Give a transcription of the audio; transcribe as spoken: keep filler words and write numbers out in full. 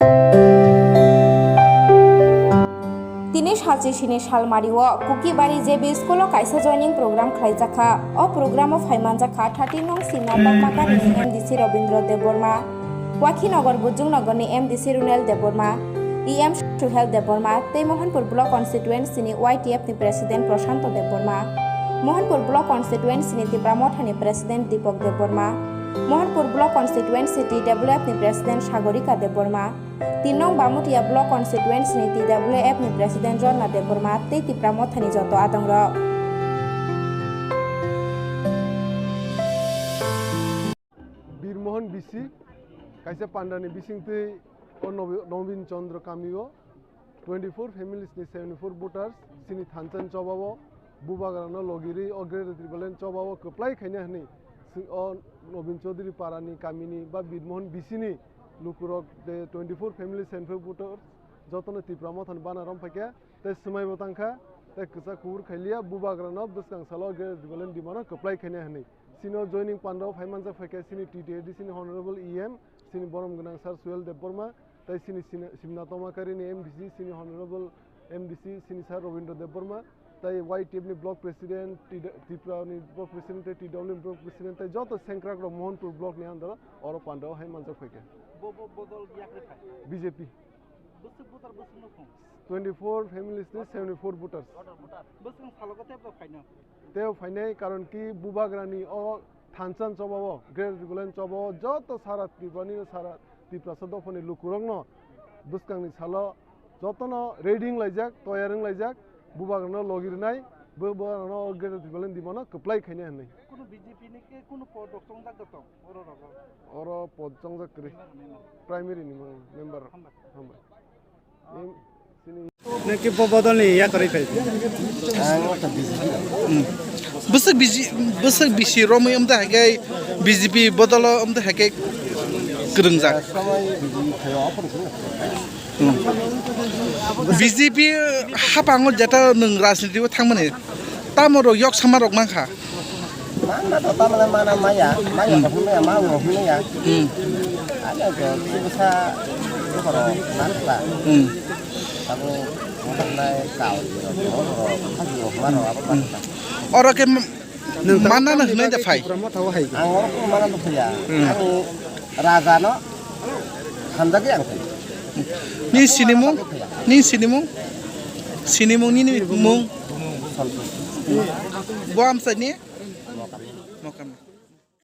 Tini salchi sini salmari o Kukibari J B school o kaisa joining program khlaijakha. O program o phaimanjakha thirty nong Singna Bakmakani ni M D C Robindra Debbarma, Wakhinagar Bujungnagor ni M D C Runel Debbarma, E M Suhel Debbarma tei Mohanpur Block Constituency ni Y T F ni President Prashanto Debbarma, Mohanpur Block Constituency ni Tipra Motha ni President Deepak Debbarma, Mohanpur Block Constituency T W F ni President Sagorika Debbarma, Tin nong Bamutia Block Constituency ni T W F ni President Jonna Debbarma tei Tipra Mothani joto adongrok. Birmohon B C kaisa pandani bisingtwi o Nobi-, Nobin Chandra kamio twenty-four families ni seventy-four voters chini thansa ni chobao Bubagrano logirwi o Greater Tipraland chobao kwplai khaina hwnwi si-, o Nobin Chaudhary parani kamini ba Birmohon B C ni lukurok de twenty-four family central voters jotono Tipra Mothani bana rom phaikha tei swmaibo tangkha tei kwchak kubur khailiya Bubagrano bwskang salo Greater Tipraland dimano kwplai khaina hwnwi. Sino joining pandao phaimanjak phaikha sini T T A D C ni Honorable E M, sini borom gwnang Sir Suel Debbarma, tei sini sini Simna Tomakari ni M D C, sini Honorable M D C, sini Sir Robindra Debbarma, tei Y T F ni Block President, T-, Tripura ni Block President, tei T W ni Block President, tei joto sengkrak rok Mohanpur Block ni under o oro pandao hai manjak phaikha. Bo, bo, bodol yakre phai. B J P. Bwswk voter, bwswk nukhung? Twenty-four families ni seventy-four voters. Bwswk salogo tei bo phaino? Tei phainai karon ki Bubagrani o thansa chobao, Greater Tipraland chobao joto sara Tripurani sara Tiprasa dophani lukurokno bwskangni salo jotono ready wnglaijak, toyar wnglaijak, Bubagrano logi rwnai, bo, Bubagrano Greater Tipraland dimano kwplai khainai hwnwi. Kuno B J P ni khe kuno pod rok chongjak da tong, oro rogo? Oro pod chongjak kwrwi. Member, member. Primary ni member. Hambai. Hambai. Em, sini. Nang ki bo bodol ni ya kwrwi phai. Ang ta B J P. Hmm. Bwswk bisi, bwswk bisi romwi wng tong hai khe B J P bodolo wng tong hai khe kwrwngjak. Samai B J P phaio, aphuru kwrwng. Hmm. B J P hapango jeta nwng rajniti o thangmani tamo rok yok sama rok mankha. Mana to tamle mana maya, maya Hmm. Rok maya, ma rok maya. Hmm. Ano to kisa bukharo mankha. Hmm. Abo mothok nai kau, bukharo, bukharo, bukharo, abo mankha. Oro khe m-, Nwng manna tamo no hwnwi da phai. Tipra Motha o hai. Ang oro kunu mana to phaiya. Hmm. Ang raja no hamjagwi ang phai. Ni sinimung? Ni sinimung? Sinimung nini mung? Santosh. Bo amsai ni?